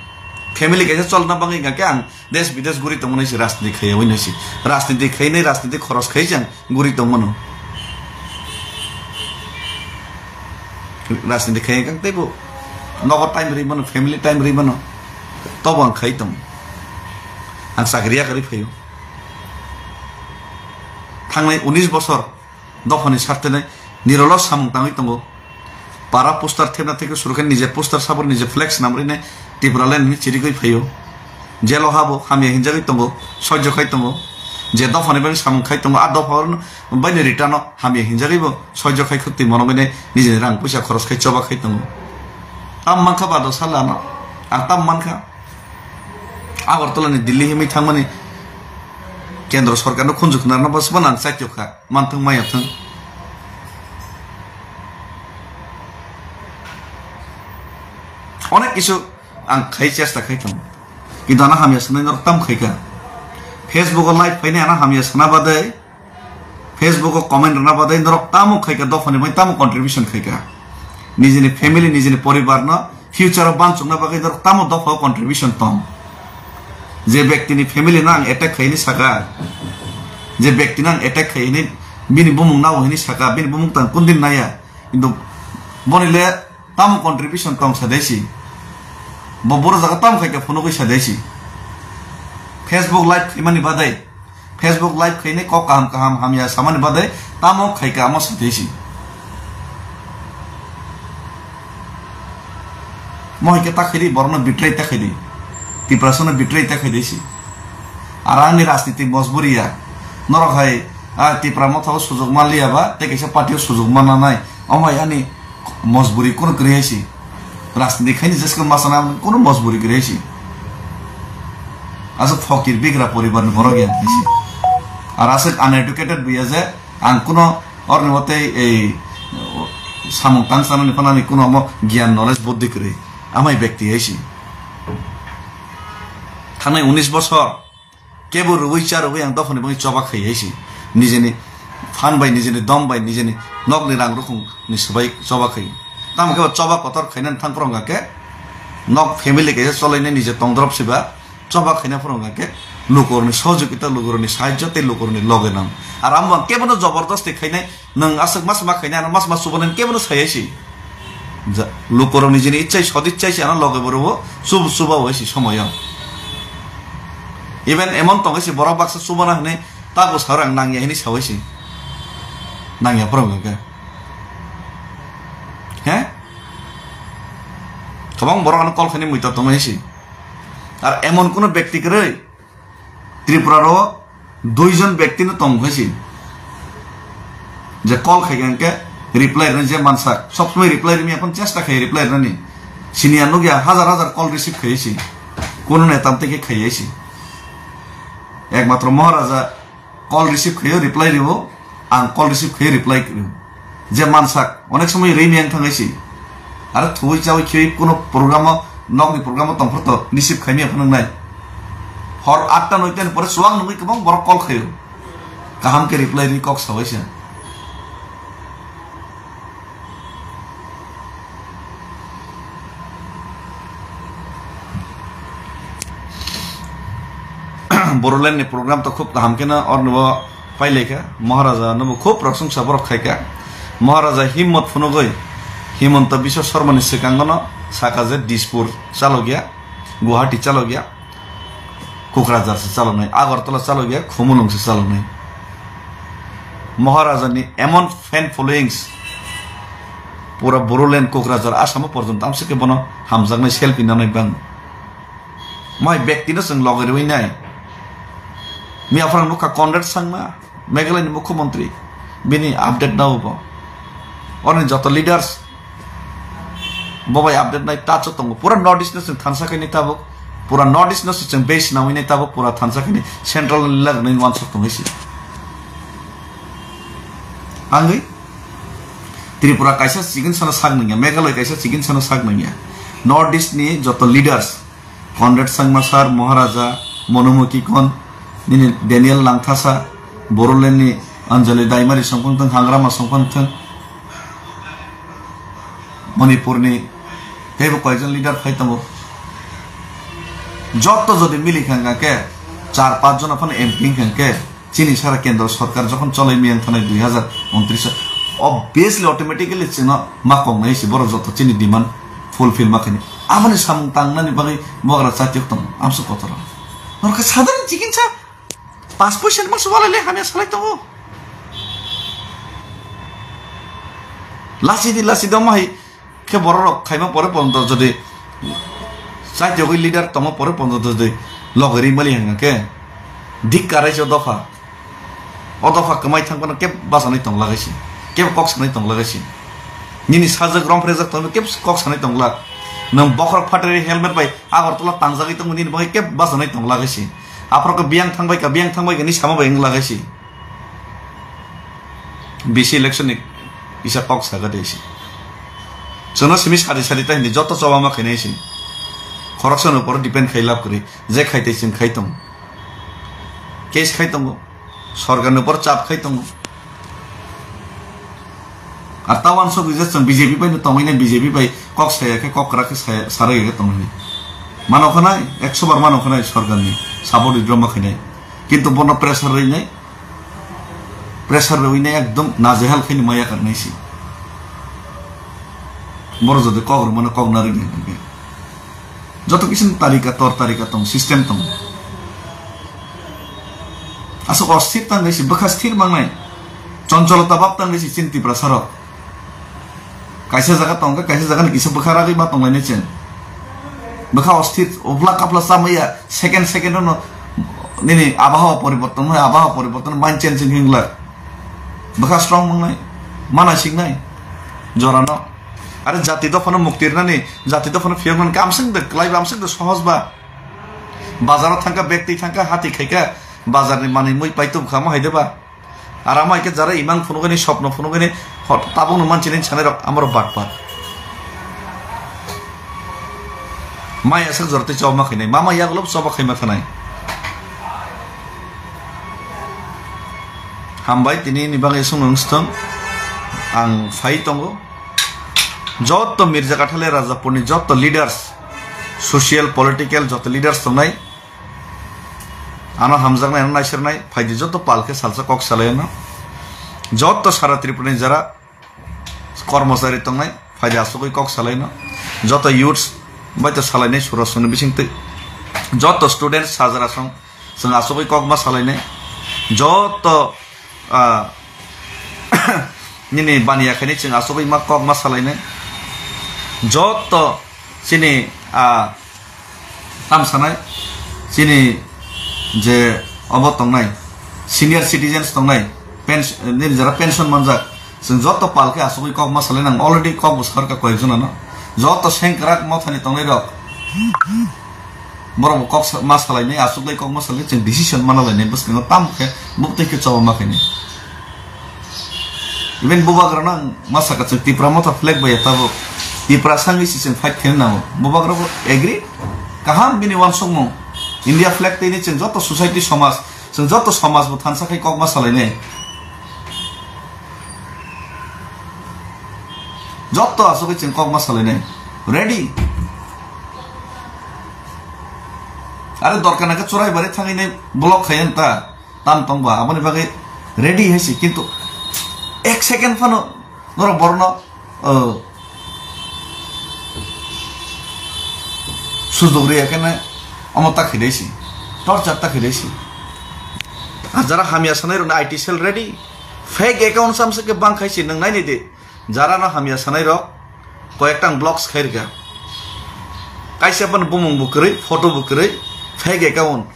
Family kaisa cholna bagwi hingkha khe ang des bides guri tongmani si rajniti khaiya wino si. Rajniti khainai, rajniti khoros khai jang guri tongmano. Rajniti khai kang teibo nogo time ri mano, family time ri mano. Tobo ang khai tong. Ang chakri yakarwi phaio. Thangnai unis bosor dophani sartene nirolo samung tangwi tongo. Para poster thepna theke suru khe nije poster sabor nije flex namrine Tipraland ni chirigwi phaio. Jelo habo hamya hinjagwi tongo, soijo khai tongo. Je dophani bagwi samung khai tongo, a dopha baini return o hamya hinjagwi bo soijo khai khwtwi monogwine nijeni rang puisa khoros khai choba khai tongo. Tam mankha bado salano, ang tam mankha. Agartala ni Delhi himwi thangmani kendro sorkar no khunju khwnarna bwswk nang chaitokha, manthwng maya thwng. Onek kisu ang khai chesta khai thang. Kintu ano hamya sanai norok tam khai kha. Facebook o live phainai ano hamya sana badai. Facebook o comment rwna bagwi norok tamo khaika, dophani bai tamo contribution khaika. Nijini family, nijini poribar no future o bansukna bagwi norok tamo dopha o contribution tong. Je bektini family no ang attack khaini saka, je bektino ang attack khaini bini bumung nao hini saka, bini bumung tang kundin naya. Kintu boni le tamo contribution tong sa desi. Bo boro jaga tamo khaika phunugwi sa desi. Facebook live khaimani badai. Facebook live khainai kok kaham kaham hamya samani badai tamo khaika amo satwi si. Mo hai khe ta khaidi, borokno betray ta khaidi. Tiprasano betray ta khaidi si. Ar ani rajniti mojburi ya. Norok hai, ah, Tipra motha o sujok manliya ba, tei kaisa party o sujok manna nai. Omo hai ani mojburi kono kwrwi hai si. Rajniti khaini jesko masana kono mojburi kwrwi hai si. Aswk phokir bigra poribar ni borok yang hisi. Ar aswk uneducated buya je ang kuno orni watei ei samung tang sanani phanani kuno omo gyan knowledge buddhi kwrwi. Amai bekti hisi. Thanai unis bosor kebo rwui cha rwui ang dophani bagwi choba khai hisi. Nijeni phan bai, nijeni dom bai, nijeni nokni rang rukhung ni swbai choba khai. Tamo khe choba kotor khainani thang phwrwng kha khe nok family kaisa cholainai nije tongdrop siba. Choba khaina phwrwng kha khe lukurokni sohojogita, lukurokni sahajjo tei lukurokni loge nang. Ar amo ang kebono jobordosti khainai, nwng aswk mas ma khainai, ano mas ma chubanai kebono sai si. Ja, lukurokni jini ichai sodichai si ano loge borowo chub-, chuba wai si somoyo. Even emon tong si borok baksa chubana hwnwi tago sarang nangya hwnwi sawai si. Nangya phwrwng kha khe. He? Kwbang borok ano call khainai muitor tong si. Ar emon kuno bekti kwrwi Tripura ro duijon bekti no tong khe si. Je call khai khe reply rwna je mansak, sob somoi reply rwmi, ekhon chesta khai reply rwnani. Sini ang nukya hajar hajar call receive khai si. Kuno neta tei khe khai si. Ekmatro Maharaja call receive khaio, reply rwo, ang call receive khaio, reply rwo. Je mansak, onek somoi rimi ang thangai si. Are thuwi chawi khiwi kuno program o, nokni program o tongphor to receive khaimi aphano nai. Hor atta noita ni pore suang nungwi kwbang borok call khaio. Kaham khe reply ri kok sawai se. Bodoland ni program to khub kaham kheno ornibo pailaikha, Maharaja nobo khub prosongsa borok khaikha. Maharaja himmot phunugwi Himanta Biswa Sarma ni swkango no saka je Dispur chalokya, Guwahati chalokya. Kokrajhar se chaloknai, Agartala chalokya, Khumulwng se chaloknai. Maharaja ni emon fan followings, pura Bodoland, Kokrajhar, Assam o porjonto amswk khe bono hamjaknai, selfie nanai bang. Mai bekti no chwng loge rwi nai. Miya phwrang nukha Conrad Sangma, Meghalaya ni mukhyamantri, bini update nao bo. Oni joto leaders bo bai update nai touch o tongo. Pura North East no chwng thansa khainai tabuk. Pura North East no se chwng base nawi nai tabuk. Pura thansa khainai central ni lag nai wansuk tongwi si. Angwi Tripura kaisa chikon sano sak nangya, Meghalaya kaisa chikon sano sak nangya. North East ni joto leaders Conrad Sangma sir, Maharaja, Monomuki Kon, nini Daniel Langthasa, Bodoland ni Anjali Daimari songphang thung, Hangrama songphang thung, Manipur ni teibo koijon leader phai tongo. Jotto jodi mili kha khe char panch jona phano M P wng kha khe, chini sara kendro sorkar jokhon cholai miyang thanai dui hazar untris o, obviously, automatically chwngno ma kok nai si borok joto chini demand fulfill ma khaini. Aboni samung tangnani bagwi bogra chatiok tongo, amsa kotor. Norokhe sadani chikinsa pas poisa ni masa walai le hamya salai tongo. Lasi di, lasi di, omo hai khe borok rok khaima pore ponto jodi chaitogwi leader tongma pore ponto jodi logeri mali hwnga khe dik karai se dopha. O dopha kwmai thang phano kebo bachanai tong lagai si, kebo kok sanai tong lagai si. Nini sajak romprejak tongwi kebo kok sanai tong lak. Nwng bokhorok phatri helmet bai Agartala tangjagwi tongwi nini bagwi kebo bachanai tong lagai si. Aphuru khe biyang thangbai kha, biyang thangbai kha ni sama bai wng lagai si. B C election ni kisa kok saga de si. Chwngno simi sari sari ta hindi joto choba ma khainai si. Khoroksa ni upor depend khai lab kwrwi. Je khai tei chwng khai tong. Case khai tongo. Sorkar ni upor chap khai tongo. Ar ta wansok rijak chwng B J P bai no tongwi nai, B J P bai kok saya khe, kok kwrak khe saya, sarwi khe tongwi nai. Mano khanai, ekso bar mano khanai sorkar ni support withdraw ma khainai. Kintu bono pressure rwi nai, pressure rwi nai ekdom najehal khaini maya karnai si. Boro jodi kok rwmano kok narwk nai hwnkhe. Joto kisa tarika, tor tarika tong, system tong. Aswk osthir tang si, bwkha sthir mangnai. Choncholota bab tang si chini Tiprasa rok. Kaisa jaga tong khe, kaisa jaga ni kisa bwkha ragwi ma tong lainai chwng. Bwkha osthir, uphla kaphla chamaya, second second no nini abhawa poriborton, abhawa poriborton, mind changing hinglak. Bwkha strong mangnai, mana singnai, jorano. Are jati dophano mukti rwnani, jati dophano phiyoknani kamswk de kwlai ba, amswk de sohoj ba. Bazaro thangkha, bag twi thangkha, hati khaikha, bazarni manwi mui paitub kha, mo hai de ba? Ar amo hai khe jara imang phunugani, sopno phunugani, hot-, tabukno manchini sanai rok, amorok batpar. Mai aswk jora tei choba ma khainai, mama yagulo choba khaima khanai. Hambai, tini ni bagwi song wngstong, ang phai tongo. Jotto Mirza Kathale Rajapurni jotto leaders, social, political jotto leaders tongnai, ano hamjaknai, ano naisirnai, phaidi jotto pal khe salsa kok salai ano. Jotto sara Tripurani jara kormochari tongnai, phaidi asugwi kok salai ano. Jotto youths bai to salainai surasongni bisingtwi. Jotto students sajra song, chwng asugwi kok ma salainai. Jotto, ah, nini baniya khaini chwng asugwi ma kok ma salainai. Jotto chini, ah, tam sanai, chini je obo tongnai, senior citizens tongnai, pens-, nini jara pension manjak, chwng jotto pal khe asugwi kok ma salai nang, already kok bo sarka koyekjon ano, jotto sengkrak mothani tongnai rok, borok bo kok sa-, ma salai nai, asugwi kok ma salai, chwng decision mana lai nai, bwskango tam khe buk twi khe choba ma khainai. Even bubagrano ang ma saka, chwng Tipra Motha flag bai ya tabuk. Tipra sangwi si chwng fight khaina nango. Bubagra bo agree? Kaham bini uansukmung. India flag twi ni chwng joto society somaj, chwng joto somaj bo thansa khai kok ma salainai. Joto asugwi chwng kok ma salainai. Ready? Are dorkar nangkhe Churaibari thangwi nai block khai ta. Tam tong ba, aboni bagwi ready hai si, kintu ek second phano norok borokno, uh, sujok riya khe na omo ta khai dai si, torture ta khai dai si. Ah, jara hamya sanai rok na I T cell ready, fake account samsa khe bang khai si, nwng nai nai di, jara no hamya sanai rok koyek tang blocks khai rika, kaisa phano bumung bo kwrwi, photo bo kwrwi, fake account.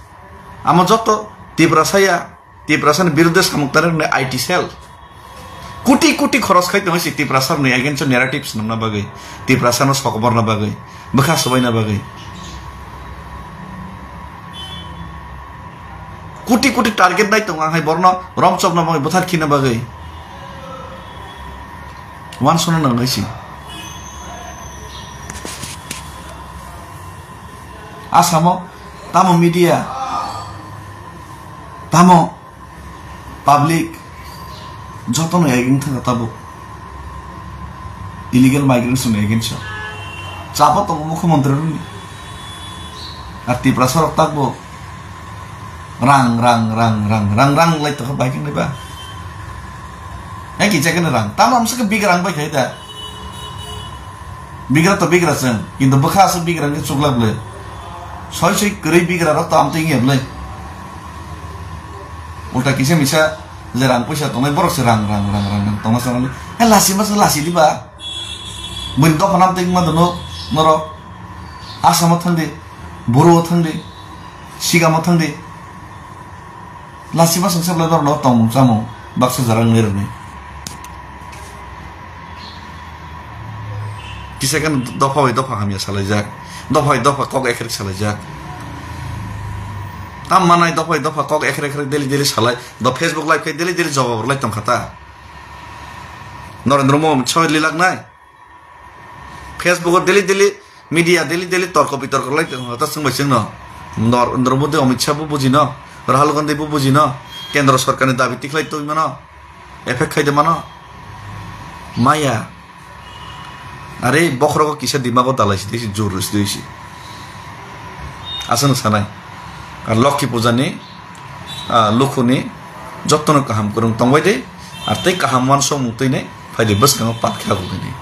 Amo joto Tiprasa ya, Tiprasani biruddhe samung tangnai rokni I T cell. Kuti kuti khoros khai tongo si Tiprasa rokni against o narrative swnamna bagwi, Tiprasano sokoborna bagwi, bwkha swbaina bagwi. Kuti kuti target nai tongo ang hai borno romchopna bagwi, bwthar khina bagwi. Uansukna nangnai si. Asamo tamo media, tamo public, jotono against thangkha tabuk. Illegal migrants ni against o. Chapa tongo mukhyamantri rokni. Ar Tiprasa rok takbo rang, rang, rang lai tongkha bai khe ba. Hai kisa khe rang. Tamo amsa khe big rang bai khai da. Bigra to bigra chwng, kintu bwkha aswk bigra hwnkhe chuklak bwle. Soi soi kwrwi bigra rok to amtwi wngya bwle. Ulta kisa misa je rang puisa tongnai borok se rang, rang, rang, rang, rang tongma chwng. He lasi ma chwng lasi diba? Buini dopha nam twi wngma dono norok. Asamo thangdi, Boro o thangdi, Sigamo thangdi. Lachima songsa belai borokno tongmung chamung baksa jora wngwi rwnai. Kisa khe dopha bai dopha hamya salaijak, dopha bai dopha kok ekhrek salaijak. Tam manai dopha bai dopha kok ekhrek ekhrek daily daily salai, do Facebook live khai daily daily jawab rwlai tongkha ta. Narendra Modi soi lilak nai. Facebook o daily daily media daily daily torko bitorko lai tong ta chwng bai chwngno. Nor-, Narendra Modi, Amit Shah bo bujino, Rahul Gandhi bo bujino, kendro sorkarni dabi tikhlai twi mano, effect khaide mano. Maya. Are bokhorogo kisa dimago dalai si tei si jur si tei si. Aswk sanai. Ar Lokhi Puja ni, ah, lukhuni jottono kaham kwrwng tongbai de, ar tei kaham uansukmung twi nai phai de bwskango pat khe agugwi nai.